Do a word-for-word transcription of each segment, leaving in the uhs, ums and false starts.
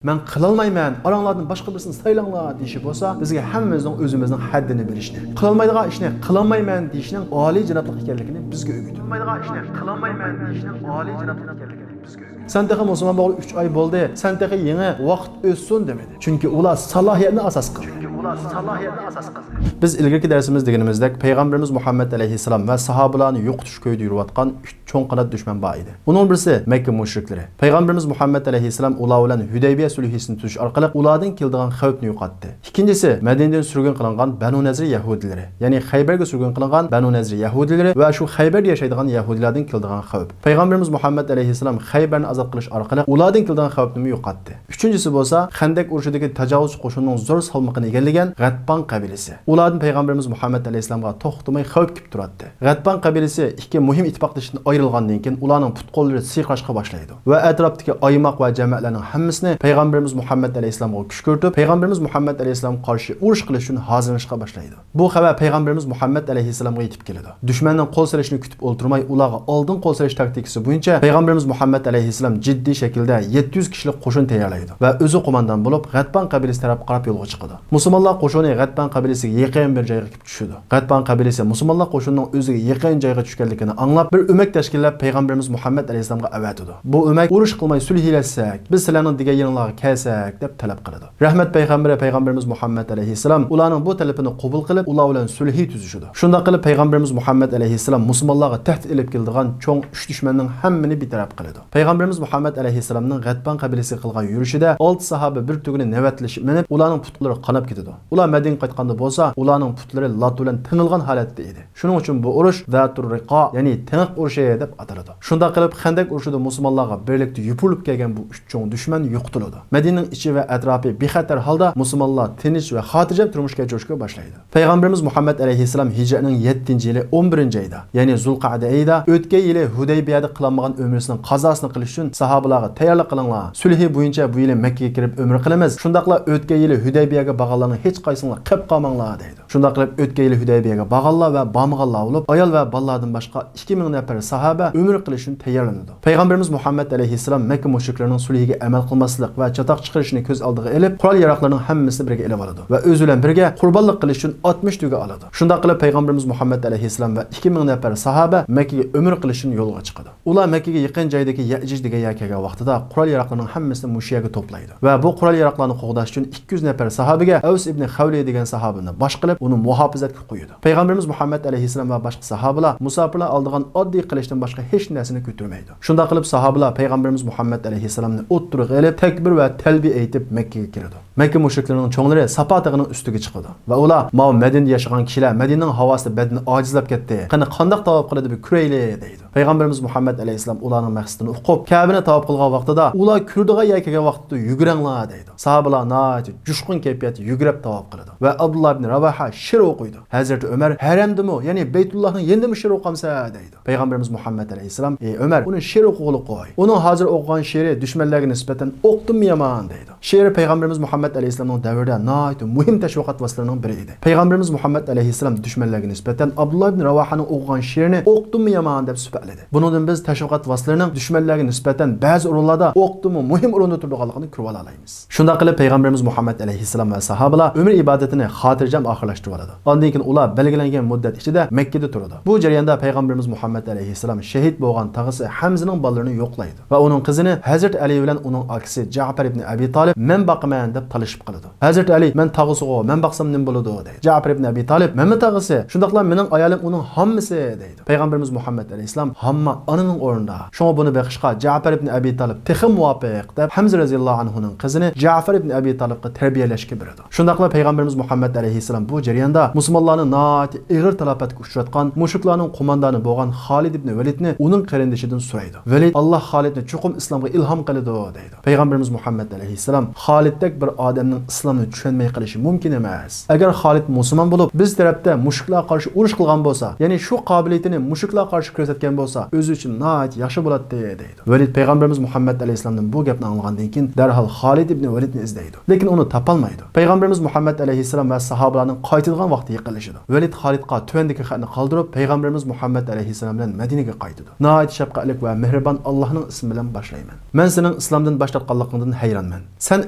مەن قىلالمايمەن، ئاراڭلاردىن باشقا بىرسىنى سايلاڭلار دېيىشى بولسا، بىزگە ھەممىمىزنىڭ ئۆزىمىزنىڭ ھەددىنى بىلىشنى، قىلالمايدىغان ئىشنى قىلالمايمەن دېيىشنىڭ ئالىي جانابلىق ئىكەنلىكىنى بىزگە ئۆگىتىدۇ. قىلالمايدىغان ئىشنى قىلالمايمەن دېيىشنىڭ ئالىي جانابلىق ئىكەنلىكىنى بىزگە ئۆگىتىدۇ. سەن تېخى مۇسۇلمان بولغىلى ئۈچ ئاي بولدى، سەن تېخى يېڭى، ۋاقىت ئۆتسۇن دېمىدى. چۈنكى ئۇلار سالاھىيەتنى ئاساس قىلدى. چۈنكى ئۇلار سالاھىيەتنى ئاساس قىلدى. بىز ئىلگىرىكى دەرسىمىزدە دېگىنىمىزدەك، پەيغەمبىرىمىز مۇھەممەد ئەلەيھىسسالام ۋە ساھابىلارنى يوقىتىش كويىدا يۈرۈۋاتقان ئۈچ چوڭ قانات دۈشمەن بار ئىدى. ئۇنىڭ بىرسى مەككە مۇشرىكلىرى. پەيغەمبىرىمىز مۇھەممەد ئەلەيھىسسالام ئۇلار بىلەن ھۈدەيبىيە سۈلھىسىنى تۈزۈش ئارقىلىق ئۇلاردىن كېلىدىغان خەۋپنى يوقاتتى. ئىككىنچىسى، مەدىنىدىن سۈرگۈن قىلىنغان بەنۇ نەزىر يەھۇدىيلىرى، يەنى خەيبەرگە سۈرگۈن قىلىنغان بەنۇ نەزىر يەھۇدىيلىرى ۋە شۇ خەيبەردە ياشايدىغان يەھۇدىيلاردىن كېلىدىغان خەۋپ. پەيغەمبىرىمىز مۇھەممەد ئەلەيھىسسالام خەيبەرنى ئازاد قىلىش ئارقىلىق ئۇلاردىن كېلىدىغان خەۋپنىمۇ يوقاتتى. ئۈچىنچىسى بولسا، خەندەك ئۇرۇشىدىكى تاجاۋۇزچى قوشۇننىڭ زور سالمىقىنى ئىگىلىگەن غەتپان قەبىلىسى. ئۇلاردىن پەيغەمبىرىمىز مۇھەممەد ئەلەيھىسسالامغا توختىماي خەۋپ كېلىپ تۇراتتى. غەتپان قەبىلىسى ئىككى مۇھىم ئىتتىپاقدىشىدىن ئايرىلغاندىن كېيىن، ئۇلارنىڭ پۇت-قوللىرى سىرقىراشقا باشلايدۇ ۋە ئەتراپتىكى ئايماق ۋە جەمەتلەرنىڭ ھەممىسىنى پەيغەمبىرىمىز مۇھەممەد ئەلەيھىسسالامغا كۈشكۈرتۈپ، پەيغەمبىرىمىز مۇھەممەد ئەلەيھىسسالامغا قارشى ئۇرۇش قىلىش ئۈچۈن ھازىرلىنىشقا باشلايدۇ. بۇ خەۋەر پەيغەمبىرىمىز مۇھەممەد ئەلەيھىسسالامغا يېتىپ كېلىدۇ. دۈشمەننىڭ قول سېلىشىنى كۈتۈپ ئولتۇرماي، ئۇلارغا ئالدىن قول سېلىش تاكتىكىسى بويىچە پەيغەمبىرىمىز مۇھەممەد ئەلەيھىسسالام جىددىي شەكىلدە يەتتە يۈز كىشىلىك قوشۇن تەييارلايدۇ ۋە ئۆزى قوماندان بولۇپ، غەتپان قەبىلىسى تەرەپ قاراپ يولغا چىقىدۇ. مۇسۇلمانلار قوشۇنى غەتپان قەبىلىسىگە يېقىن بىر جايغا كېلىپ چۈشىدۇ. غەتپان قەبىلىسى مۇسۇلمانلار قوشۇنىنىڭ ئۆزىگە يېقىن جايغا چۈشكەنلىكىنى ئاڭلاپ، بىر ئۆمەك تەشكىللەپ، پەيغەمبىرىمىز مۇھەممەد ئەلەيھىسسالامغا ئەۋەتىدۇ. بۇ ئۆمەك، ئۇرۇش قىلماي سۈلھىلەشسەك، بىز سىلەرنىڭ دېگەنلىرىڭلارغا كەلسەك، دەپ تەلەپ قىلىدۇ. رەھمەت پەيغەمبىرى پەيغەمبىرىمىز مۇھەممەد ئەلەيھىسسالام ئۇلارنىڭ بۇ تەلىپىنى قوبۇل قىلىپ، ئۇلار بىلەن سۈلھى تۈزۈشىدۇ. شۇنداق قىلىپ، پەيغەمبىرىمىز مۇھەممەد ئەلەيھىسسالام مۇسۇلمانلارغا تەھدىت ئېلىپ كېلىدىغان چوڭ ئۈچ دۈشمەننىڭ ھەممىنى بىتەرەپ قىلىدۇ. پەيغەمبىرىمىز مۇھەممەد ئەلەيھىسسالامنىڭ غەتپان قەبىلىسىگە قىلغان يۈرۈشىدە ئالتە ساھابە بىر تۈگىنى نۆۋەتلىشىپ مىنىپ، ئۇلارنىڭ پۇتلىرى قاناپ كېتىدۇ. ئۇلار مەدىنىگە قايتقاندا بولسا، ئۇلارنىڭ پۇتلىرى لات بىلەن تېڭىلغان ھالەتتە ئىدى. شۇنىڭ ئۈچۈن بۇ ئۇرۇش زاتۇر رىقا، يەنى تېڭىق ئۇرۇشى دەپ ئاتىلىدۇ. شۇنداق قىلىپ، خەندەق ئۇرۇشىدا مۇسۇلمانلارغا بىرلىكتە يوپۇرۇلۇپ كەلگەن بۇ ئۈچ چوڭ دۈشمەن يوقىتىلىدۇ. مەدىنىنىڭ ئىچى ۋە ئەتراپى بىخەتەر ھالدا مۇسۇلمانلار تىنچ ۋە خاتىرجەم تۇرمۇش كەچۈرۈشكە باشلايدۇ. پەيغەمبىرىمىز مۇھەممەد ئەلەيھىسسالام ھىجرەتنىڭ يەتتىنچى يىلى ئون بىرىنچى ئايدا، يەنى زۇلقەئدە ئېيىدا، ئۆتكەن يىلى ھۇدەيبىيەدە قىلالمىغان ئۆمرىسىنىڭ قازاسىنى قىلىش ئۈچۈن ساھابىلارغا تەييارلىق قىلىڭلار، سۈلھى بويىچە بۇ يىلى مەككىگە كىرىپ ئۆمرە قىلىمىز، شۇنداقلا ئۆتكەن يىلى ھۇدەيبىيەگە بارغانلارنىڭ ھېچقايسىڭلار قېلىپ قالماڭلار، دەيدۇ. شۇنداق قىلىپ، ئۆتكەن يىلى ھۈدەيبىيەگە بارغانلار ۋە بارمىغانلار بولۇپ، ئايال ۋە بالىلاردىن باشقا ئىككى مىڭ نەپەر ساھابە ئۆمرە قىلىش ئۈچۈن تەييارلىنىدۇ. پەيغەمبىرىمىز مۇھەممەد ئەلەيھىسسالام مەككە مۇشرىكلىرىنىڭ سۈلھىگە ئەمەل قىلماسلىق ۋە چاتاق چىقىرىشىنى كۆز ئالدىغا ئېلىپ، قورال-ياراغلىرىنىڭ ھەممىسىنى بىرگە ئېلىۋالىدۇ ۋە ئۆزى بىلەن بىرگە قۇربانلىق قىلىش ئۈچۈن ئاتمىش تۆگە ئالىدۇ. شۇنداق قىلىپ، پەيغەمبىرىمىز مۇھەممەد ئەلەيھىسسالام ۋە ئىككى مىڭ نەپەر ساھابە مەككىگە ئۆمرە قىلىش ئۈچۈن يولغا چىقىدۇ. ئۇلار مەككىگە يېقىن جايدىكى يەئجۇج دېگەن يەرگە كەلگەن ۋاقتىدا، قورال-ياراغلىرىنىڭ ھەممىسىنى مۇشۇ يەرگە توپلايدۇ ۋە بۇ قورال-ياراغلارنى قوغداش ئۈچۈن ئىككى يۈز نەپەر ساھابىگە ئەۋس ئىبنى خەۋلى دېگەن ساھابىنى باش قىلىپ، ئۇنى مۇھاپىزەتكە قويىدۇ. پەيغەمبىرىمىز مۇھەممەد ئەلەيھىسسالام ۋە باشقا ساھابىلار مۇساپىرلار ئالىدىغان ئاددىي قىلىچتىن باشقا ھېچ نەرسىنى كۆتۈرمەيدۇ. شۇنداق قىلىپ، ساھابىلار پەيغەمبىرىمىز مۇھەممەد ئەلەيھىسسالامنى ئوتتۇرىغا ئېلىپ، تەكبىر ۋە تەلبىيە ئېيتىپ، مەككىگە كىرىدۇ. مەككە مۇشرىكلىرىنىڭ چوڭلىرى ساپا تېغىنىڭ ئۈستىگە چىقىدۇ ۋە ئۇلار، «ماۋۇ مەدىنىدە ياشىغان كىشىلەر مەدىنىنىڭ ھاۋاسىدا بەدىنى ئاجىزلاپ كەتتى. قېنى، قانداق تاۋاپ قىلىدۇ، بىر كۆرەيلى» دەيدۇ. پەيغەمبىرىمىز مۇھەممەد ئەلەيھىسسالام ئۇلارنىڭ مەقسىتىنى ئۇقۇپ، كەبىنى تاۋاپ قىلغان ۋاقتىدا، «ئۇلار كۆرىدىغان يەرگە كەلگەن ۋاقتىدا يۈگۈرەڭلار» دەيدۇ. ساھابىلار ناھايىتى جۇشقۇن كەيپىياتتا يۈگۈرۈپ تاۋاپ قىلىدۇ ۋە ئابدۇللا ئىبن راۋاھا شېئىر ئوقۇيدۇ. ھەزرىتى ئۆمەر، «ھەرەمدىمۇ، يەنى بەيتۇللاھنىڭ يېنىدىمۇ شېئىر ئوقۇمسەن؟» دەيدۇ. پەيغەمبىرىمىز مۇھەممەد ئەلەيھىسسالام، «ئەي ئۆمەر، ئۇنى شېئىر ئوقۇغىلى قوي. ئۇنىڭ ھازىر ئوقۇغان شېئىرى دۈشمەنلەرگە نىسبەتەن ئوقتىنمۇ يامان» دەيدۇ. شېئىر پەيغەمبىرىمىز مۇھەممەد ئەلەيھىسسالامنىڭ دەۋرىدە ناھايىتى مۇھىم تەشۋىقات ۋاسىتىلىرىنىڭ بىرى ئىدى. پەيغەمبىرىمىز مۇھەممەد ئەلەيھىسسالام دۈشمەنلەرگە نىسبەتەن ئابدۇللا ئىبن راۋاھانىڭ ئوقۇغان شېئىرىنى ئوقتىنمۇ يامان دەپ سۈپەتلىدى. بۇنىڭدىن بىز تەشۋىقات ۋاسىتىلىرىنىڭ دۈشمەنلەرگە نىسبەتەن بەزى ئورۇنلاردا ئوقتىنمۇ مۇھىم ئورۇندا تۇرىدىغانلىقىنى كۆرۈۋالالايمىز. شۇنداق قىلىپ، پەيغەمبىرىمىز مۇھەممەد ئەلەيھىسسالام ۋە ساھابىلار ئۆمرە ئىبادىتىنى خاتىرجەم ئاخىرلاشتۇرۇۋالىدۇ. ئاندىن كېيىن ئۇلار بەلگىلەنگەن مۇددەت ئىچىدە مەككىدە تۇرىدۇ. بۇ جەرياندا پەيغەمبىرىمىز مۇھەممەد ئەلەيھىسسالام شېھىت بولغان تاغىسى ھەمزىنىڭ بالىلىرىنى يوقلايدۇ ۋە ئۇنىڭ قىزىنى ھەزرىتى ئەلى بىلەن ئۇنىڭ ئاكىسى جەئپەر ئىبنى ئەبى تالىپ، «مەن باقىمەن» دەپ تالىشىپ قالىدۇ. ھەزرىتى ئەلى، «مەن تاغىسىغۇ، مەن باقسام نېمە بولىدۇ؟» دەيدۇ. جەئپەر ئىبنى ئەبى تالىپ، «مەنمۇ تاغىسى، شۇنداقلا مېنىڭ ئايالىم ئۇنىڭ ھاممىسى» دەيدۇ. پەيغەمبىرىمىز مۇھەممەد ئەلەيھىسسالام، «ھامما ئانىنىڭ ئورنىدا. شۇڭا بۇنى بېقىشقا جەئپەر ئىبنى ئەبى تالىپ تېخىمۇ مۇۋاپىق» دەپ، ھەمزە رەزىياللاھۇ ئەنھۇنىڭ قىزىنى جەئپەر ئىبنى ئەبى تالىپقا تەربىيەلەشكە بېرىدۇ. شۇنداقلا پەيغەمبىرىمىز مۇھەممەد ئەلەيھىسسالام بۇ جەرياندا مۇسۇلمانلارنى ناھايىتى ئېغىر تالاپەتكە ئۇچراتقان مۇشرىكلارنىڭ قوماندانى بولغان خالىد ئىبنى ۋەلىدنى ئۇنىڭ قېرىندىشىدىن سورايدۇ. ۋەلىد، «ئاللا خالىدنى چوقۇم ئىسلامغا ئىلھام قىلىدۇ» دەيدۇ. پەيغەمبىرىمىز مۇھەممەد ئەلەيھىسسالام، «خالىدتەك بىر ئادەمنىڭ ئىسلامنى چۈشەنمەي قېلىشى مۇمكىن ئەمەس. ئەگەر خالىد مۇسۇلمان بولۇپ، بىز تەرەپتە مۇشرىكلارغا قارشى ئۇرۇش قىلغان بولسا، يەنى شۇ قابىلىيىتىنى مۇشرىكلارغا قارشى كۆرسەتكەن بولسا، ئۆزى ئۈچۈن ناھايىتى ياخشى بولاتتى، دەيدۇ. ۋەلىد پەيغەمبىرىمىز مۇھەممەد ئەلەيھىسسالامدىن بۇ گەپنى ئاڭلىغاندىن كېيىن، دەرھال خالىد ئىبنى ۋەلىدنى ئىزدەيدۇ. لېكىن ئۇنى تاپالمايدۇ. پەيغەمبىرىمىز مۇھەممەد ئەلەيھىسسالام ۋە ساھابىلارنىڭ قايتىدىغان ۋاقتى يېقىنلىشىدۇ. ۋەلىد خالىدقا تۆۋەندىكى خەتنى قالدۇرۇپ، پەيغەمبىرىمىز مۇھەممەد ئەلەيھىسسالام بىلەن مەدىنىگە قايتىدۇ. ناھايىتى شەپقەتلىك ۋە مېھرىبان ئاللاھنىڭ ئىسمى بىلەن باشلايمەن. مەن سېنىڭ ئىسلامدىن باش تارتقانلىقىڭدىن ھەيرانمەن. سەن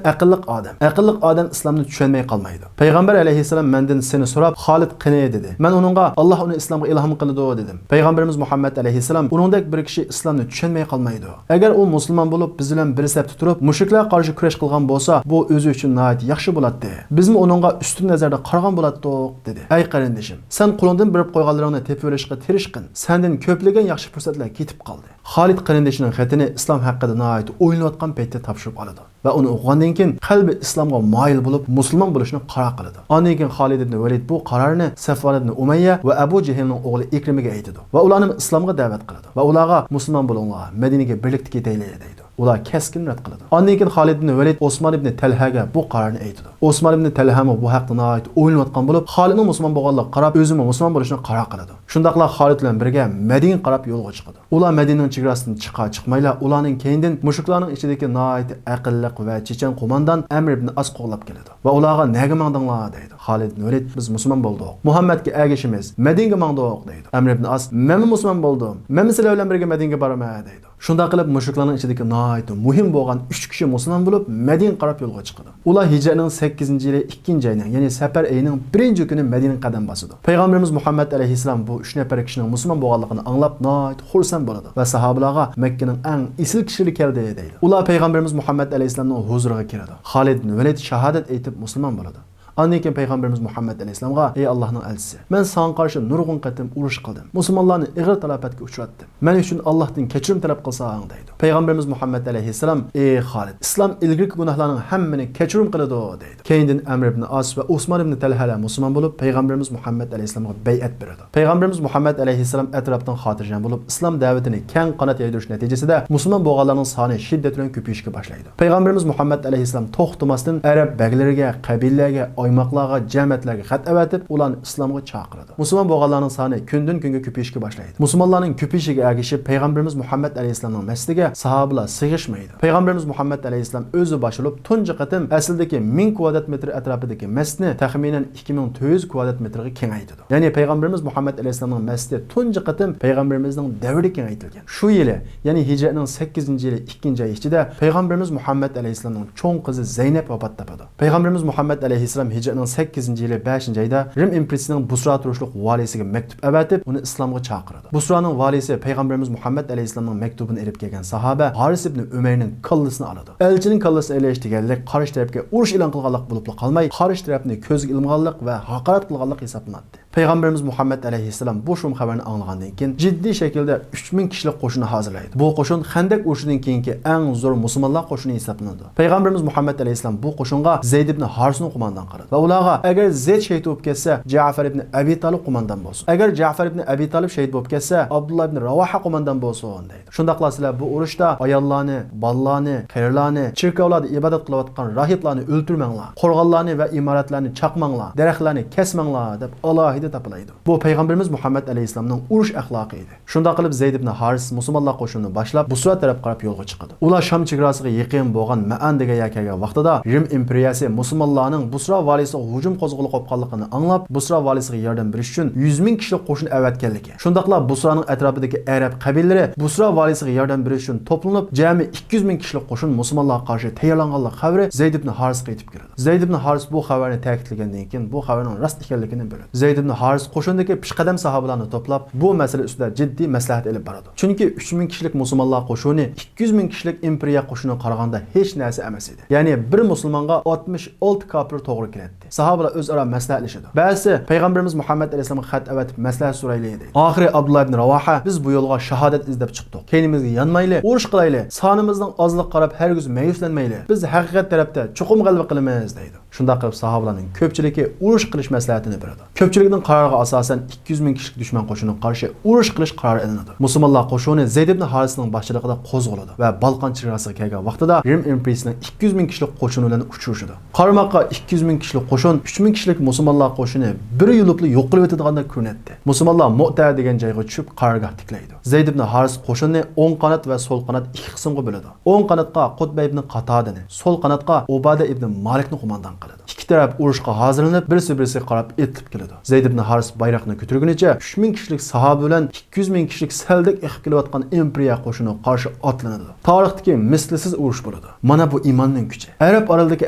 ئەقىللىق ئادەم. ئەقىللىق ئادەم ئىسلامنى چۈشەنمەي قالمايدۇ. پەيغەمبەر ئەلەيھىسسالام مەندىن سېنى سوراپ، خالىد قېنى دېدى. مەن ئۇنىڭغا، ئاللاھ ئۇنى ئىسلامغا ئىلھام قىلىدۇ، دېدىم. پەيغەمبىرىمىز مۇھەممەد ئەلەيھىسسالام، ئۇنىڭدەك بىر كىشى ئىسلامنى چۈشەنمەي قالمايدۇ. ئەگەر ئۇ مۇسۇلمان بولۇپ، بىز بىلەن بىر سەپتە تۇرۇپ، مۇشرىكلارغا قارشى كۈرەش قىلغان بولسا، بۇ ئۆزى ئۈچۈن ناھايىتى ياخشى بولاتتى. بىزمۇ ئۇنىڭغا ئۈستۈن نەزەردە قارىغان بولاتتۇق، دېدى. ئەي قېرىندىشىم، سەن قولۇڭدىن بېرىپ قويغانلىرىڭنى تېپىۋېلىشقا تىرىشقىن. سەندىن كۆپلىگەن ياخشى پۇرسەتلەر كېتىپ قالدى. خالىد قېرىندىشىنىڭ خېتىنى ئىسلام ھەققىدە ناھايىتى ئويلىنىۋاتقان پەيتتە تاپشۇرۇپ ئالىدۇ ۋە ئۇنى ئوقۇغاندىن كېيىن قەلبى ئىسلامغا مايىل بولۇپ، مۇسۇلمان بولۇشنى قارار قىلىدۇ. ئاندىن كېيىن خالىد ئىبنى ۋەلىد بۇ قارارنى سەفۋان ئىبنى ئۇمەييە ۋە ئەبۇ جېھىلنىڭ ئوغلى ئىكرىمىگە ئېيتىدۇ ۋە ئۇلارنى ئىسلامغا دەۋەت قىلىدۇ ۋە ئۇلارغا، مۇسۇلمان بولۇڭلار، مەدىنىگە بىرلىكتە كېتەيلى، دەيدۇ. ئۇلار كەسكىن رەت قىلىدۇ. ئاندىن كېيىن خالىد ئىبنى ۋەلىد ئوسمان ئىبنى تەلھەگە بۇ قارارنى ئېيتىدۇ. ئوسمان ئىبنى تەلھەمۇ بۇ ھەقتە ناھايىتى ئويلىنىۋاتقان بولۇپ، خالىدنىڭ مۇسۇلمان بولغانلىقىغا قاراپ، ئۆزىمۇ مۇسۇلمان بولۇشنى قارار قىلىدۇ. شۇنداقلا خالىد بىلەن بىرگە مەدىنىگە قاراپ يولغا چىقىدۇ. ئۇلار مەدىنىنىڭ چېگراسىدىن چىقار چىقمايلا، ئۇلارنىڭ كەينىدىن مۇشرىكلارنىڭ ئىچىدىكى ناھايىتى ئەقىللىق ۋە چېچەن قوماندان ئەمر ئىبنى ئاس قوغلاپ كېلىدۇ ۋە ئۇلارغا، نەگە ماڭدىڭلار؟ دەيدۇ. خالىد ئىبنى ۋەلىد، بىز مۇسۇلمان بولدۇق. مۇھەممەدكە ئەگىشىمىز، مەدىنىگە ماڭدۇق، دەيدۇ. ئەمر ئىبنى ئاس، مەنمۇ مۇسۇلمان بولدۇم. مەنمۇ سىلەر بىلەن بىرگە مەدىنىگە بارىمەن، دەيدۇ. شۇنداق قىلىپ، مۇشرىكلارنىڭ ئىچىدىكى ناھايىتى مۇھىم بولغان ئۈچ كىشى مۇسۇلمان بولۇپ، مەدىنىگە قاراپ يولغا چىقىدۇ. ئۇلار ھىجرەتنىڭ سەككىزىنچى يىلى ئىككىنچى ئاينىڭ، يەنى سەپەر ئېيىنىڭ بىرىنچى كۈنى مەدىنىگە قەدەم باسىدۇ. پەيغەمبىرىمىز مۇھەممەد ئەلەيھىسسالام بۇ ئۈچ نەپەر كىشىنىڭ مۇسۇلمان بولغانلىقىنى ئاڭلاپ، ناھايىتى خۇرسەن بولىدۇ ۋە ساھابىلارغا، مەككىنىڭ ئەڭ ئېسىل كىشىلىرى كەلدى، دەيدۇ. ئۇلار پەيغەمبىرىمىز مۇھەممەد ئەلەيھىسسالامنىڭ ھۇزۇرىغا كىرىدۇ. خالىد ئىبنى ۋەلىد شاھادەت ئېيتىپ مۇسۇلمان بولىدۇ. ئاندىن كېيىن پەيغەمبىرىمىز مۇھەممەد ئەلەيھىسسالامغا، ئەي ئاللاھنىڭ ئەلچىسى، مەن ساڭا قارشى نۇرغۇن قېتىم ئۇرۇش قىلدىم. مۇسۇلمانلارنى ئېغىر تالاپەتكە ئۇچراتتىم. مەن ئۈچۈن ئاللاھتىن كەچۈرۈم تەلەپ قىلساڭ، دەيدۇ. پەيغەمبىرىمىز مۇھەممەد ئەلەيھىسسالام، ئى خالىد، ئىسلام ئىلگىرىكى گۇناھلارنىڭ ھەممىنى كەچۈرۈم قىلىدۇ، دەيدۇ. كەينىدىن ئەمر ئىبنى ئاس ۋە ئوسمان ئىبنى تەلھەلەر مۇسۇلمان بولۇپ، پەيغەمبىرىمىز مۇھەممەد ئەلەيھىسسالامغا بەيئەت بېرىدۇ. پەيغەمبىرىمىز مۇھەممەد ئەلەيھىسسالام ئەتراپتىن خاتىرجەم بولۇپ، ئىسلام دەۋىتىنى كەڭ قانات يايدۇرۇش نەتىجىسىدە، مۇسۇلمان بولغانلارنىڭ سانى شىددەت بىلەن كۆپىيىشكە باشلايدۇ. پەيغەمبىرىمىز مۇھەممەد ئەلەيھىسسالام توختىماستىن ئەرەب بەگلىرىگە، قەبىلىلەرگە، ئايماقلارغا، جەمەتلەرگە خەت ئەۋەتىپ، ئۇلارنى ئىسلامغا چاقىرىدۇ. مۇسۇلمان بولغانلارنىڭ سانى كۈندىن-كۈنگە كۆپىيىشكە باشلايدۇ. مۇسۇلمانلارنىڭ كۆپىيىشىگە ئەگىشىپ، پەيغەمبىرىمىز مۇھەممەد ئەلەيھىسسالامنىڭ مەسچىتىگە ساھابىلار سىغىشمايدۇ. پەيغەمبىرىمىز مۇھەممەد ئەلەيھىسسالام ئۆزى باشلىنىپ، تۇنجى قېتىم ئەسلىدىكى مىڭ كۋادرات مېتىر ئەتراپىدىكى مەسچىتنى تەخمىنەن ئىككى مىڭ تۆت يۈز كۋادرات مېتىرغا كېڭەيتىدۇ. يەنى پەيغەمبىرىمىز مۇھەممەد ئەلەيھىسسالامنىڭ مەسچىتى تۇنجى قېتىم پەيغەمبىرىمىزنىڭ دەۋرىدە كېڭەيتىلگەن. شۇ يىلى، يەنى ھىجرەتنىڭ سەككىزىنچى يىلى ئىككىنچى ئاي ئىچىدە پەيغەمبىرىمىز مۇھەممەد ئەلەيھىسسالامنىڭ چوڭ قىزى زەينەپ ۋاپات تاپىدۇ. پەيغەمبىرىمىز مۇھەممەد ئەلەيھىسسالام ھىجرەتنىڭ سەككىزىنچى يىلى بەشىنچى ئايدا رىم ئىمپېرىيىسىنىڭ بۇسرا تۇرۇشلۇق ۋالىيسىگە مەكتۇپ ئەۋەتىپ، ئۇنى ئىسلامغا چاقىرىدۇ. بۇسرانىڭ ۋالىيسى پەيغەمبىرىمىز مۇھەممەد ئەلەيھىسسالامنىڭ مەكتۇبىنى ئېلىپ كەلگەن ساھابە ھارىس ئىبنى ئۆمەيرنىڭ كاللىسىنى ئالىدۇ. ئەلچىنىڭ كاللىسىنى ئېلىش دېگەنلىك قارشى تەرەپكە ئۇرۇش ئېلان قىلغانلىق بولۇپلا قالماي، قارشى تەرەپنى كۆزگە ئىلمىغانلىق ۋە ھاقارەت قىلغانلىق ھېسابلىناتتى. پەيغەمبىرىمىز مۇھەممەد ئەلەيھىسسالام بۇ شۇم خەۋەرنى ئاڭلىغاندىن كېيىن، جىددىي شەكىلدە ئۈچ مىڭ كىشىلىك قوشۇننى ھازىرلايدۇ. بۇ قوشۇن خەندەك ئۇرۇشىدىن كېيىنكى ئەڭ زور مۇسۇلمانلار قوشۇنى ھېسابلىنىدۇ. پەيغەمبىرىمىز مۇھەممەد ئەلەيھىسسالام بۇ قوشۇنغا زەيد ئىبنى ھارىسنى قوماندان قىلىدۇ ۋە ئۇلارغا، ئەگەر زەيد شېھىت بولۇپ كەتسە، جەفەر ئىبنى ئەبى تالىپ قوماندان بولسۇن. ئەگەر جەفەر ئىبنى ئەبى تالىپ شېھىت بولۇپ كەتسە، ئابدۇللا ئىبنى راۋاھە قوماندان بولسۇن، دەيدۇ. شۇنداقلا سىلەر بۇ ئۇرۇشتا ئاياللارنى، بالىلارنى، قېرىلارنى، چېركاۋلاردا ئىبادەت قىلىۋاتقان راھىبلارنى ئۆلتۈرمەڭلار، قورغانلارنى ۋە ئىمارەتلەرنى چاقماڭلار، دەرەخلەرنى كەسمەڭلار، دەپ ئالاھىدە تاپىلايدۇ. بۇ پەيغەمبىرىمىز مۇھەممەد ئەلەيھىسسالامنىڭ ئۇرۇش ئەخلاقى ئىدى. شۇنداق قىلىپ، زەيد ئىبنى ھارىس مۇسۇلمانلار قوشۇنىنى باشلاپ، بۇسرا تەرەپ قاراپ يولغا چىقىدۇ. ئۇلار شام چېگراسىغا يېقىن بولغان مەئان دېگەن يەرگە كەلگەن ۋاقتىدا، رىم ئىمپېرىيەسى مۇسۇلمانلارنىڭ بۇسرا ۋالىسىغا ھۇجۇم قوزغىغىلى قوپقانلىقىنى ئاڭلاپ، بۇسرا ۋالىسىغا ياردەم بېرىش ئۈچۈن يۈز مىڭ كىشىلىك قوشۇن ئەۋەتكەنلىكى، شۇنداقلا بۇسرانىڭ ئەتراپىدىكى ئەرەب قەبىلىلىرى بۇسرا ۋالىسىغا ياردەم بېرىش ئۈچۈن توپلىنىپ، جەمئىي ئىككى يۈز مىڭ كىشىلىك قوشۇن مۇسۇلمانلارغا قارشى تەييارلانغانلىق خەۋىرى زەيد ئىبنى ھارىسقا يېتىپ كېلىدۇ. زەيد ئىبنى ھارىس بۇ خەۋەرنى تەكىتلىگەندىن كېيىن، بۇ خەۋەرنىڭ راست ئىكەنلىكىنى بىلىدۇ. زەيد ئىبنى ھارىس قوشۇندىكى پېشقەدەم ساھابىلارنى توپلاپ، بۇ مەسىلە ئۈستىدە جىددىي مەسلىھەت ئېلىپ بارىدۇ. چۈنكى ئۈچ مىڭ كىشىلىك مۇسۇلمانلار قوشۇنى ئىككى يۈز مىڭ كىشىلىك ئىمپېرىيە قوشۇنىغا قارىغاندا ھېچ نەرسە ئەمەس ئىدى. يەنى بىر مۇسۇلمانغا ئاتمىش ئالتە كاپىر توغرا كېلەتتى. ساھابىلار ئۆزئارا مەسلىھەتلىشىدۇ. بەزىسى پەيغەمبىرىمىز مۇھەممەد ئەلەيھىسسالامغا خەت ئەۋەتىپ مەسلىھەت سورايلى، دەيدۇ. ئاخىرى ئابدۇللا ئىبن راۋاھە، بىز بۇ يولغا شاھادەت ئىزدەپ چىقتۇق. كەينىمىزگە يانمايلى، ئۇرۇش قىلايلى. سانىمىزنىڭ ئازلىقىغا قاراپ ھەرگىز مەيۈسلەنمەيلى. بىز ھەقىقەت تەرەپتە چوقۇم غەلىبە قىلىمىز، دەيدۇ. شۇنداق قىلىپ ساھابىلارنىڭ كۆپچىلىكى ئۇرۇش قىلىش مەسلىھەتىنى بېرىدۇ. كۆپچىلىكنىڭ قارارغا ئاساسەن، ئىككى يۈز مىڭ كىشىلىك دۈشمەن قوشۇنىغا قارشى ئۇرۇش قىلىش قارارى ئېلىنىدۇ. مۇسۇلمانلار قوشۇنى زەيد ئىبن ھارىسنىڭ باشچىلىقىدا قوزغىلىدۇ ۋە بالقان چېگراسىغا كەلگەن ۋاقتىدا رىم ئىمپېرىيىسىنىڭ ئىككى يۈز مىڭ كىشىلىك قوشۇنى بىلەن ئۇچرىشىدۇ. قارىماققا ئىككى يۈز مىڭ كىشىلىك قوشۇن ئۈچ مىڭ كىشىلىك مۇسۇلمانلار قوشۇنى بىر يۇلۇپلا يوق قىلىۋېتىدىغاندەك كۆرۈنەتتى. مۇسۇلمانلار مۇئتە دېگەن جايغا چۈشۈپ قارارگاھ تىكلەيدۇ. زەيد ئىبن ھارىس قوشۇننى ئوڭ قانات ۋە سول قانات ئىككى قىسىمغا بۆلىدۇ. ئوڭ قاناتقا قۇتبە ئىبن قاتادىنى، سول قاناتقا ئۇبادە ئىبن مالىكنى قوماندان قىلىدۇ. ئىككى تەرەپ ئۇرۇشقا ھازىرلىنىپ، بىرسى بىرسىگە قاراپ ئېتىلىپ كېلىدۇ. زەيد ئىبن ھارىس بايراقنى كۆتۈرگىنىچە ئۈچ مىڭ كىشىلىك ساھابە بىلەن ئىككى يۈز مىڭ كىشىلىك سەلدەك ئېقىپ كېلىۋاتقان ئىمپېرىيە قوشۇنىغا قارشى ئاتلىنىدۇ. تارىختىكى مىسلىسىز ئۇرۇش بولىدۇ. مانا بۇ ئىماننىڭ كۈچى. ئەرەب ئارىلىدىكى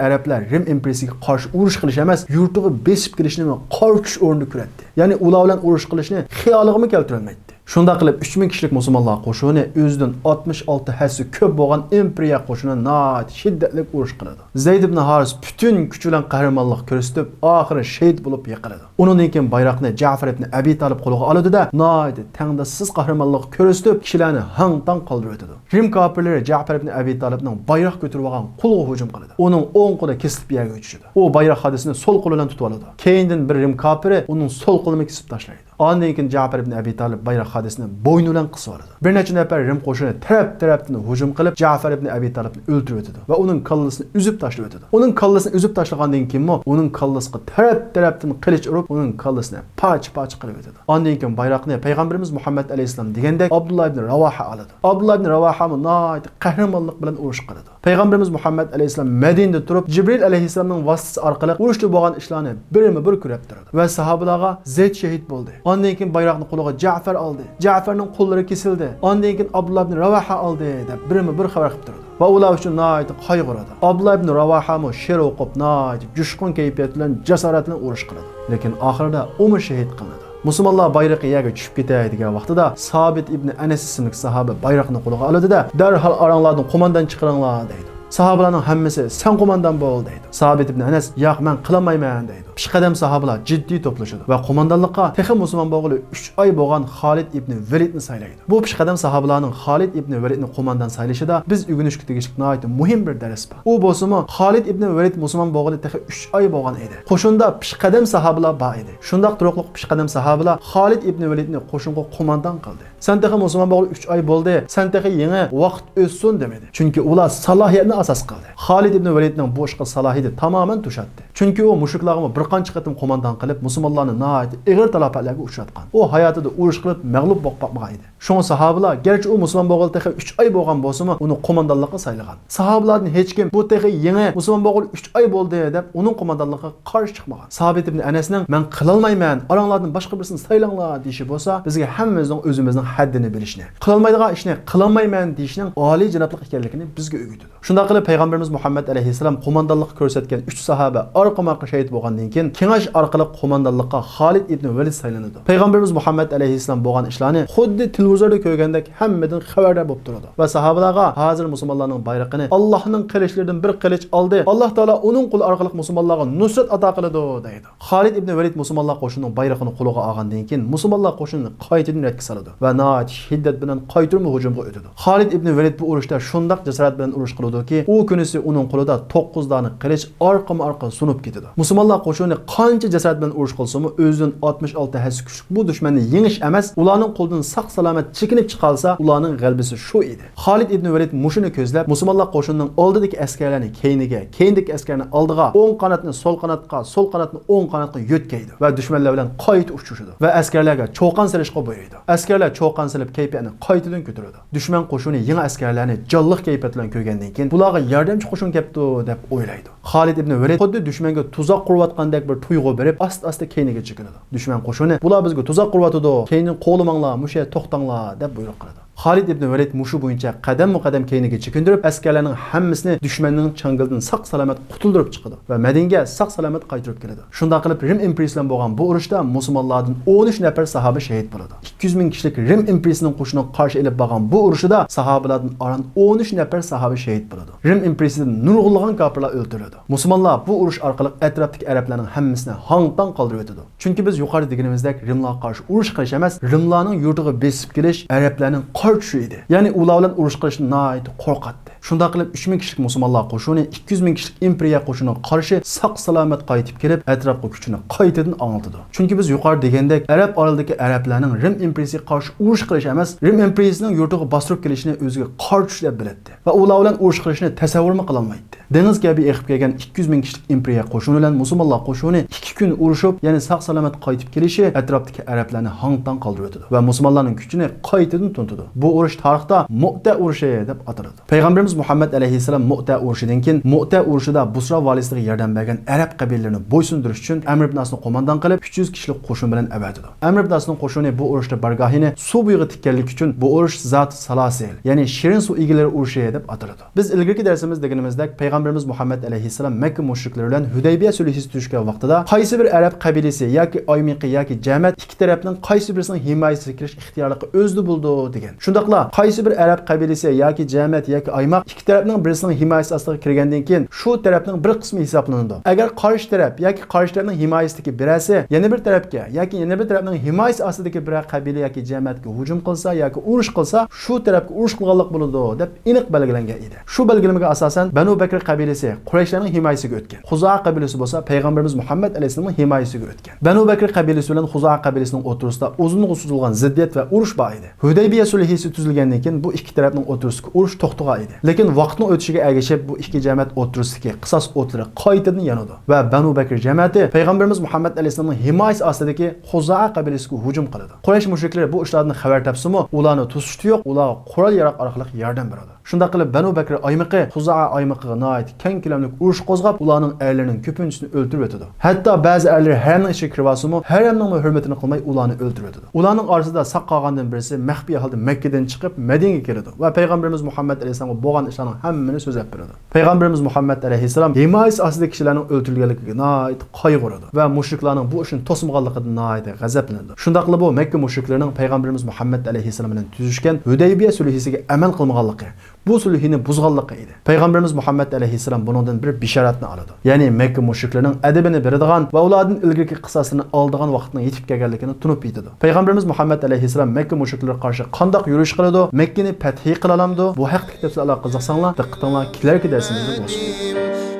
ئەرەبلەر رىم ئىمپېرىيىسىگە قارشى ئۇرۇش قىلىش ئەمەس، يۇرتىغا بېسىپ كېلىشنىمۇ قارا كۈچ ئورنىدا كۆرەتتى. يەنى ئۇلار بىلەن ئۇرۇش قىلىشنى خىيالىغىمۇ كەلتۈرەلمەيتتى. شۇنداق قىلىپ، ئۈچ مىڭ كىشىلىك مۇسۇلمانلار قوشۇنى ئۆزىدىن ئاتمىش ئالتە ھەسسە كۆپ بولغان ئىمپېرىيە قوشۇنى ناھايىتى شىددەتلىك ئۇرۇش قىلىدۇ. زەيد ئىبن ھارىس پۈتۈن كۈچى بىلەن قەھرىمانلىق كۆرسىتىپ، ئاخىرى شېھىت بولۇپ يىقىلىدۇ. ئۇنىڭدىن كېيىن بايراقنى جەفەر ئىبن ئەبى تالىپ قولىغا ئالىدۇ-دە، ناھايىتى تەڭداشسىز قەھرىمانلىق كۆرسىتىپ، كىشىلەرنى ھاڭ-تاڭ قالدۇرۇۋېتىدۇ. رىم كاپىرلىرى جەفەر ئىبن ئەبى تالىپنىڭ بايراق كۆتۈرۈۋالغان قولىغا ھۇجۇم قىلىدۇ. ئۇنىڭ ئوڭ قولى كېسىلىپ يەرگە چۈشىدۇ. ئۇ بايراق خادىسىنى سول قولى بىلەن تۇتۇۋالىدۇ. كېيىندىن بىر رىم كاپىرى ئۇنىڭ سول قولىنى كېسىپ تاشلايدۇ. ئاندىن كېيىن جەفەر ئىبن ئەبى تالىپ بايراق خادىسىنى بوينى بىلەن قىسىۋالىدۇ. بىر نەچچە نەپەر رىم قوشۇنى تەرەپ-تەرەپتىن ھۇجۇم قىلىپ، جەفەر ئىبن ئەبى تالىپنى ئۆلتۈرۈۋېتىدۇ ۋە ئۇنىڭ كاللىسىنى ئۈزۈپ تاشلىۋېتىدۇ. ئۇنىڭ كاللىسىنى ئۈزۈپ تاشلىغاندىن كېيىنمۇ ئۇنىڭ كاللىسىغا تەرەپ-تەرەپتىن قىلىچ ئۇرۇپ، ئۇنىڭ كاللىسىنى پارچە-پارچە قىلىۋېتىدۇ. ئاندىن كېيىن بايراقنى پەيغەمبىرىمىز مۇھەممەد ئەلەيھىسسالام دېگەندەك ئابدۇللا ئىبن راۋاھە ئالىدۇ. ئابدۇللا ئىبن راۋاھەمۇ ناھايىتى قەھرىمانلىق بىلەن ئۇرۇش قىلىدۇ. پەيغەمبىرىمىز مۇھەممەد ئەلەيھىسسالام مەدىنىدە تۇرۇپ، جىبرىل ئەلەيھىسسالامنىڭ ۋاسىتىسى ئارقىلىق ئۇرۇشتا بولغان ئىشلارنى بىرمۇ بىر كۆرۈپ تۇرىدۇ ۋە ساھابىلارغا زەيد شېھىت بولدى، ئاندىن كېيىن بايراقنى قولىغا جەفەر ئالدى، جەفەرنىڭ قوللىرى كېسىلدى، ئاندىن كېيىن ئابدۇللا ئىبن راۋاھە ئالدى دەپ بىرمۇ بىر خەۋەر قىلىپ تۇرىدۇ ۋە ئۇلار ئۈچۈن ناھايىتى قايغۇرىدۇ. ئابدۇللا ئىبن راۋاھەمۇ شېئىر ئوقۇپ، ناھايىتى جۇشقۇن كەيپىيات بىلەن، جاسارەت بىلەن ئۇرۇش قىلىدۇ. لېكىن ئاخىرىدا ئۇمۇ شېھىت قىلىنىدۇ. مۇسۇلمانلار بايرىقى يەرگە چۈشۈپ كېتەي دېگەن ۋاقتىدا، سابىت ئىبن ئەنەس ئىسىملىك ساھابە بايراقنى قولىغا ئالىدۇ-دە، دەرھال ئاراڭلاردىن قوماندان چىقىرىڭلار دەيدۇ. ساھابىلەرنىڭ ھەممىسى، سەن قوماندان بول دەيدۇ. سابىت ئىبن ئەنەس، ياق، مەن قىلالمايمەن دەيدۇ. پېشقەدەم ساھابىلار جىددىي توپلىشىدۇ ۋە قوماندانلىققا تېخى مۇسۇلمان بولغىلى ئۈچ ئاي بولغان خالىد ئىبن ۋەلىدنى سايلايدۇ. بۇ پېشقەدەم ساھابىلارنىڭ خالىد ئىبن ۋەلىدنى قوماندان سايلىشىدا بىز ئۆگىنىشكە تېگىشلىك ناھايىتى مۇھىم بىر دەرس بار. ئۇ بولسىمۇ، خالىد ئىبن ۋەلىد مۇسۇلمان بولغىلى تېخى ئۈچ ئاي بولغان ئىدى. قوشۇندا پېشقەدەم ساھابىلار بار ئىدى. شۇنداق تۇرۇقلۇق پېشقەدەم ساھابىلار خالىد ئىبن ۋەلىدنى قوشۇنغا قوماندان قىلدى. سەن تېخى مۇسۇلمان بولغىلى ئۈچ ئاي بولدى، سەن تېخى يېڭى، ۋاقىت ئۆتسۇن دېمىدى. چۈنكى ئۇلار سالاھىيەتنى ئاساس قىلدى. خالىد ئىبن ۋەلىدنىڭ بۇ ئىشقا سالاھىيىتى تامامەن توشاتتى. چۈنكى ئۇ مۇشرىكلارغىمۇ بىر قانچە قېتىم قوماندان قىلىپ، مۇسۇلمانلارنى ناھايىتى ئېغىر تالاپەتلەرگە ئۇچراتقان. ئۇ ھاياتىدا ئۇرۇش قىلىپ مەغلۇپ بولۇپ باقمىغان ئىدى. شۇڭا ساھابىلار، گەرچە ئۇ مۇسۇلمان بولغىلى تېخى ئۈچ ئاي بولغان بولسىمۇ، ئۇنى قوماندانلىققا سايلىغان. ساھابىلاردىن ھېچكىم، بۇ تېخى يېڭى، مۇسۇلمان بولغىلى ئۈچ ئاي بولدى، دەپ ئۇنىڭ قوماندانلىقىغا قارشى چىقمىغان. سابىت ئىبن ئەنەسنىڭ، مەن قىلالمايمەن، ئاراڭلاردىن باشقا بىرسىنى سايلاڭلار دېيىشى بولسا، بىزگە ھەممىمىزنىڭ ئۆزىمىزنىڭ ھەددىنى بىلىشنى، قىلالمايدىغان ئىشنى قىلالمايمەن دېيىشنىڭ ئالىيجانابلىق ئىكەنلىكىنى بىزگە ئۆگىتىدۇ. شۇنداق قىلىپ، پەيغەمبىرىمىز مۇھەممەد ئەلەيھىسسالام قوماندانلىققا كۆرسەتكەن ئۈچ ساھابە ئارقىما-ئارقا شېھىت بولغاندىن كېيىن، كېڭەش ئارقىلىق قوماندانلىققا خالىد ئىبن ۋەلىد سايلىنىدۇ. پەيغەمبىرىمىز مۇھەممەد ئەلەيھىسسالام بولغان ئىشلارنى خۇددى تېلېۋىزوردا كۆرگەندەك ھەممىدىن خەۋەردار بولۇپ تۇرىدۇ ۋە ساھابىلارغا، ھازىر مۇسۇلمانلارنىڭ بايرىقىنى، ئاللاھنىڭ قىلىچلىرىدىن بىر قىلىچ ئالدى، ئاللاھ تائالا ئۇنىڭ قولى ئارقىلىق مۇسۇلمانلارغا نۇسرەت ئاتا قىلىدۇ، دەيدۇ. خالىد ئىبن ۋەلىد مۇسۇلمانلار قوشۇنىنىڭ بايرىقىنى قولىغا ئالغاندىن كېيىن، مۇسۇلمانلار قوشۇنىنى قايتىدىن رەتكە سالىدۇ ۋە ناھايىتى شىددەت بىلەن قايتۇرما ھۇجۇمغا ئۆتىدۇ. خالىد ئىبن ۋەلىد بۇ ئۇرۇشتا شۇنداق جاسارەت بىلەن ئۇرۇش قىلىدۇكى، ئۇ كۈنىسى ئۇنىڭ قولىدا توققۇز دانە قىلىچ ئارقىمۇ-ئارقا سۇنۇپ كېتىدۇ. مۇسۇلمانلار قوشۇنى قانچە جاسارەت بىلەن ئۇرۇش قىلسىمۇ، ئۆزىدىن ئاتمىش ئالتە ھەسسە كۈچلۈك بۇ دۈشمەننى يېڭىش ئەمەس، ئۇلارنىڭ قولىدىن ساق-سالامەت چېكىنىپ چىقالىسا، ئۇلارنىڭ غەلىبىسى شۇ ئىدى. خالىد ئىبن ۋەلىد مۇشۇنى كۆزلەپ، مۇسۇلمانلار قوشۇنىنىڭ ئالدىدىكى ئەسكەرلەرنى كەينىگە، كەينىدىكى ئەسكەرنى ئالدىغا، ئوڭ قاناتنى سول قاناتقا، سول قاناتنى ئوڭ قاناتقا يۆتكەيدۇ ۋە دۈشمەنلەر بىلەن قايتا ئۇچرىشىدۇ ۋە ئەسكەرلەرگە چوقان سېلىشقا بۇيرۇيدۇ. ئەسكەرلەر چوقان سېلىپ، كەيپىياتنى قايتىدىن كۆتۈرىدۇ. دۈشمەن قوشۇنى يېڭى ئەسكەرلەرنى جانلىق كەيپىيات بىلەن كۆرگەندىن كېيىن، بۇلارغا ياردەمچى قوشۇن كەپتۇ، دەپ ئويلايدۇ. خالىد ئىبن ۋەلىد خۇددى دۈشمەنگە تۇزاق قۇرۇۋاتقاندەك بىر تۇيغۇ بېرىپ، ئاستا-ئاستا كەينىگە چېكىنىدۇ. دۈشمەن قوشۇنى، بۇلار بىزگە تۇزاق قۇرۇۋاتىدۇ، كەينىدىن قوغلىماڭلار، مۇشۇ يەردە توختاڭلار، دەپ بۇيرۇق قىلىدۇ. خالىد ئىبن ۋەلىد مۇشۇ بويىچە قەدەممۇ قەدەم كەينىگە چېكىندۈرۈپ، ئەسكەرلەرنىڭ ھەممىسىنى دۈشمەننىڭ چاڭگىلىدىن ساق-سالامەت قۇتۇلدۇرۇپ چىقىدۇ ۋە مەدىنىگە ساق-سالامەت قايتۇرۇپ كېلىدۇ. شۇنداق قىلىپ، رىم ئىمپېرىيىسى بىلەن بولغان بۇ ئۇرۇشتا مۇسۇلمانلاردىن ئون ئۈچ نەپەر ساھابە شېھىت بولىدۇ. ئىككى يۈز مىڭ كىشىلىك رىم ئىمپېرىيىسىنىڭ قوشۇنىغا قارشى ئېلىپ بارغان بۇ ئۇرۇشىدا ساھابىلاردىن ئاران ئون ئۈچ نەپەر ساھابە شېھىت بولىدۇ. رىم ئىمپېرىيىسىدىن نۇرغۇنلىغان كاپىرلار ئۆلتۈرۈلىدۇ. مۇسۇلمانلار بۇ ئۇرۇش ئارقىلىق ئەتراپتىكى ئەرەبلەرنىڭ ھەممىسىنى ھاڭ-تاڭ قالدۇرۇۋېتىدۇ. چۈنكى بىز يۇقىرىدا دېگىنىمىزدەك، رىملارغا قارشى ئۇرۇش قىلىش ئەمەس، رىملارنىڭ يۇرتىغا بېسىپ كېلىش، ئەرەبلەرنىڭ قارا چۈشى ئىدى. يەنى ئۇلار بىلەن ئۇرۇش قىلىشتىن ناھايىتى قورقاتتى. شۇنداق قىلىپ، ئۈچ مىڭ كىشىلىك مۇسۇلمانلار قوشۇنى ئىككى يۈز مىڭ كىشىلىك ئىمپېرىيە قوشۇنىغا قارشى ساق-سالامەت قايتىپ كېلىپ، ئەتراپقا كۈچىنى قايتىدىن ئاڭلىتىدۇ. چۈنكى بىز يۇقىرىدا دېگەندەك، ئەرەب ئارىلىدىكى ئەرەبلەرنىڭ رىم ئىمپېرىيىسىگە قارشى ئۇرۇش قىلىش ئەمەس، رىم ئىمپېرىيىسىنىڭ يۇرتىغا باستۇرۇپ كېلىشىنى ئۆزىگە قارا چۈش دەپ بىلەتتى ۋە ئۇلار بىلەن ئۇرۇش قىلىشنى تەسەۋۋۇرمۇ قىلالمايتتى. دېڭىز كەبى ئېقىپ كەلگەن ئىككى يۈز مىڭ كىشىلىك ئىمپېرىيە قوشۇنى بىلەن مۇسۇلمانلار قوشۇنى ئىككى كۈن ئۇرۇشۇپ، يەنە ساق-سالامەت قايتىپ كېلىشى ئەتراپتىكى ئەرەبلەرنى ھاڭ-تاڭ قالدۇرۇۋېتىدۇ ۋە مۇسۇلمانلارنىڭ كۈچىنى قايتىدىن تونۇتىدۇ. بۇ ئۇرۇش تارىختا مۇئتە ئۇرۇشى دەپ ئاتىلىدۇ. پەيغەمبىرىمىز مۇھەممەد ئەلەيھىسسالام مۇئتە ئۇرۇشىدىن كېيىن، مۇئتە ئۇرۇشىدا بۇسرا ۋالىسىغا ياردەم بەرگەن ئەرەب قەبىلىلىرىنى بويسۇندۇرۇش ئۈچۈن ئەمر ئىبن ئاسنى قوماندان قىلىپ، ئۈچ يۈز كىشىلىك قوشۇن بىلەن ئەۋەتىدۇ. ئەمر ئىبن ئاسنىڭ قوشۇنى بۇ ئۇرۇشتا بارگاھىنى سۇ بويىغا تىككەنلىكى ئۈچۈن، بۇ ئۇرۇش زات سالاسىل، يەنى شېرىن سۇ ئىگىلىرى ئۇرۇشى دەپ ئاتىلىدۇ. بىز ئىلگىرىكى دەرسىمىزدە دېگىنىمىزدەك، پەيغەمبىرىمىز مۇھەممەد ئەلەيھىسسالام مەككە مۇشرىكلىرى بىلەن ھۇدەيبىيە سۈلھىسى تۈزۈشكەن ۋاقتىدا، قايسى بىر ئەرەب قەبىلىسى ياكى ئايمىقى ياكى جەمەت ئىككى تەرەپنىڭ قايسى بىرسىنىڭ ھىمايىسىگە كىرىش ئىختىيارلىقى ئۆزىدە بولىدۇ، دېگەن. شۇنداقلا، قايسى بىر ئەرەب قەبىلىسى ياكى جەمەت ياكى ئايماق ئىككى تەرەپنىڭ بىرسىنىڭ ھىمايىسى ئاستىغا كىرگەندىن كېيىن، شۇ تەرەپنىڭ بىر قىسمى ھېسابلىنىدۇ. ئەگەر قارشى تەرەپ ياكى قارشى تەرەپنىڭ ھىمايىسىدىكى بىرەرسى يەنە بىر تەرەپكە ياكى يەنە بىر تەرەپنىڭ ھىمايىسى ئاستىدىكى بىرەر قەبىلە ياكى جەمەتكە ھۇجۇم قىلسا ياكى ئۇرۇش قىلسا، شۇ تەرەپكە ئۇرۇش قىلغانلىق بولىدۇ، دەپ ئېنىق بەلگىلەنگەن ئىدى. شۇ بەلگىلىمىگە ئاساسەن، بەنۇ بەكرى قەبىلىسى قۇرەيشلەرنىڭ ھىمايىسىگە ئۆتكەن. خۇزائە قەبىلىسى بولسا پەيغەمبىرىمىز مۇھەممەد ئەلەيھىسسالامنىڭ ھىمايىسىگە ئۆتكەن. بەنۇ بەكرى قەبىلىسى بىلەن خۇزائە قەبىلىسىنىڭ ئوتتۇرىسىدا ئۇزۇنغا سوزۇلغان زىددىيەت ۋە ئۇرۇش بار ئىدى. ھۇدەيبىيە سۈلھىسى تۈزۈلگەندىن كېيىن بۇ ئىككى تەرەپنىڭ ئوتتۇرىسىدىكى ئۇرۇش توختىغان ئىدى. لېكىن ۋاقىتنىڭ ئۆتۈشىگە ئەگىشىپ، بۇ ئىككى جەمەت ئوتتۇرىسىدىكى قىساس ئوتلىرى قايتىدىن يانىدۇ ۋە بەنۇ بەكرى جەمەتى پەيغەمبىرىمىز مۇھەممەد ئەلەيھىسسالامنىڭ ھىمايىسى ئاستىدىكى خۇزائە قەبىلىسىگە ھۇجۇم قىلىدۇ. قۇرەيش مۇشرىكلىرى بۇ ئىشلاردىن خەۋەر تاپسىمۇ، ئۇلارنى توسۇشتا يوق، ئۇلارغا قورال-ياراغ ئارقىلىق ياردەم بېرىدۇ. شۇنداق قىلىپ، بەنۇ بەكرى ئايمىقى خۇزائە ئايمىقىغا ناھايىتى كەڭ كۆلەملىك ئۇرۇش قوزغاپ، ئۇلارنىڭ ئەرلىرىنىڭ كۆپىنچىسىنى ئۆلتۈرۈۋېتىدۇ. ھەتتا بەزى ئەرلىرى ھەرەمنىڭ ئىچىگە كىرىۋالسىمۇ، ھەرەمنىڭمۇ ھۆرمىتىنى قىلماي ئۇلارنى ئۆلتۈرۈۋېتىدۇ. ئۇلارنىڭ ئارىسىدا ساق قالغاندىن بىرسى مەخپىي ھالدا مەككىدىن چىقىپ مەدىنىگە كېلىدۇ ۋە پەيغەمبىرىمىز مۇھەممەد ئەلەيھىسسالامغا بولغان ئىشلارنىڭ ھەممىنى سۆزلەپ بېرىدۇ. پەيغەمبىرىمىز مۇھەممەد ئەلەيھىسسالام ھىمايىسى ئاستىدىكى كىشىلەرنىڭ ئۆلتۈرۈلگەنلىكىگە ناھايىتى قايغۇرىدۇ ۋە مۇشرىكلارنىڭ بۇ ئىشنى توسمىغانلىقىدىن ناھايىتى غەزەپلىنىدۇ. شۇنداقلا بۇ مەككە مۇشرىكلىرىنىڭ پەيغەمبىرىمىز مۇھەممەد ئەلەيھىسسالام بىلەن تۈزۈشكەن ھۇدەيبىيە سۈلھىسىگە ئەمەل قىلمىغانلىقى، بۇ سۈلھىنى بۇزغانلىقى ئىدى. پەيغەمبىرىمىز مۇھەممەد ئەلەيھىسسالام بۇنىڭدىن بىر بېشارەتنى ئالىدۇ. يەنى مەككە مۇشرىكلىرىنىڭ ئەدىپىنى بېرىدىغان ۋە ئۇلاردىن ئىلگىرىكى قىساسلىرىنى ئالىدىغان ۋاقىتنىڭ يېتىپ كەلگەنلىكىنى تونۇپ يېتىدۇ. پەيغەمبىرىمىز مۇھەممەد ئەلەيھىسسالام مەككە مۇشرىكلىرىغا قارشى قانداق يۈرۈش قىلىدۇ، مەككىنى پەتھى قىلالامدۇ؟ بۇ ھەقتىكى تەپسىلاتلارغا قىزىقساڭلار، دىققىتىڭلار كېلەركى دەرسىمىزدە بولسۇن.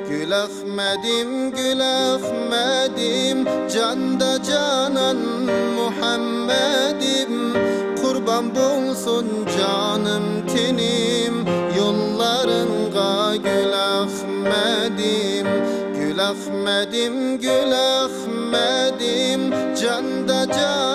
گۈل ئەخمەدىم، گۈل ئەخمەدىم، جاندا جانان مۇھەممەدىم. قۇربان بولسۇن جانىم، تېنىم يوللارىڭغا، گۈل ئەخمەدىم، گۈل ئەخمەدىم، گۈل ئەخمەدىم، جاندا جان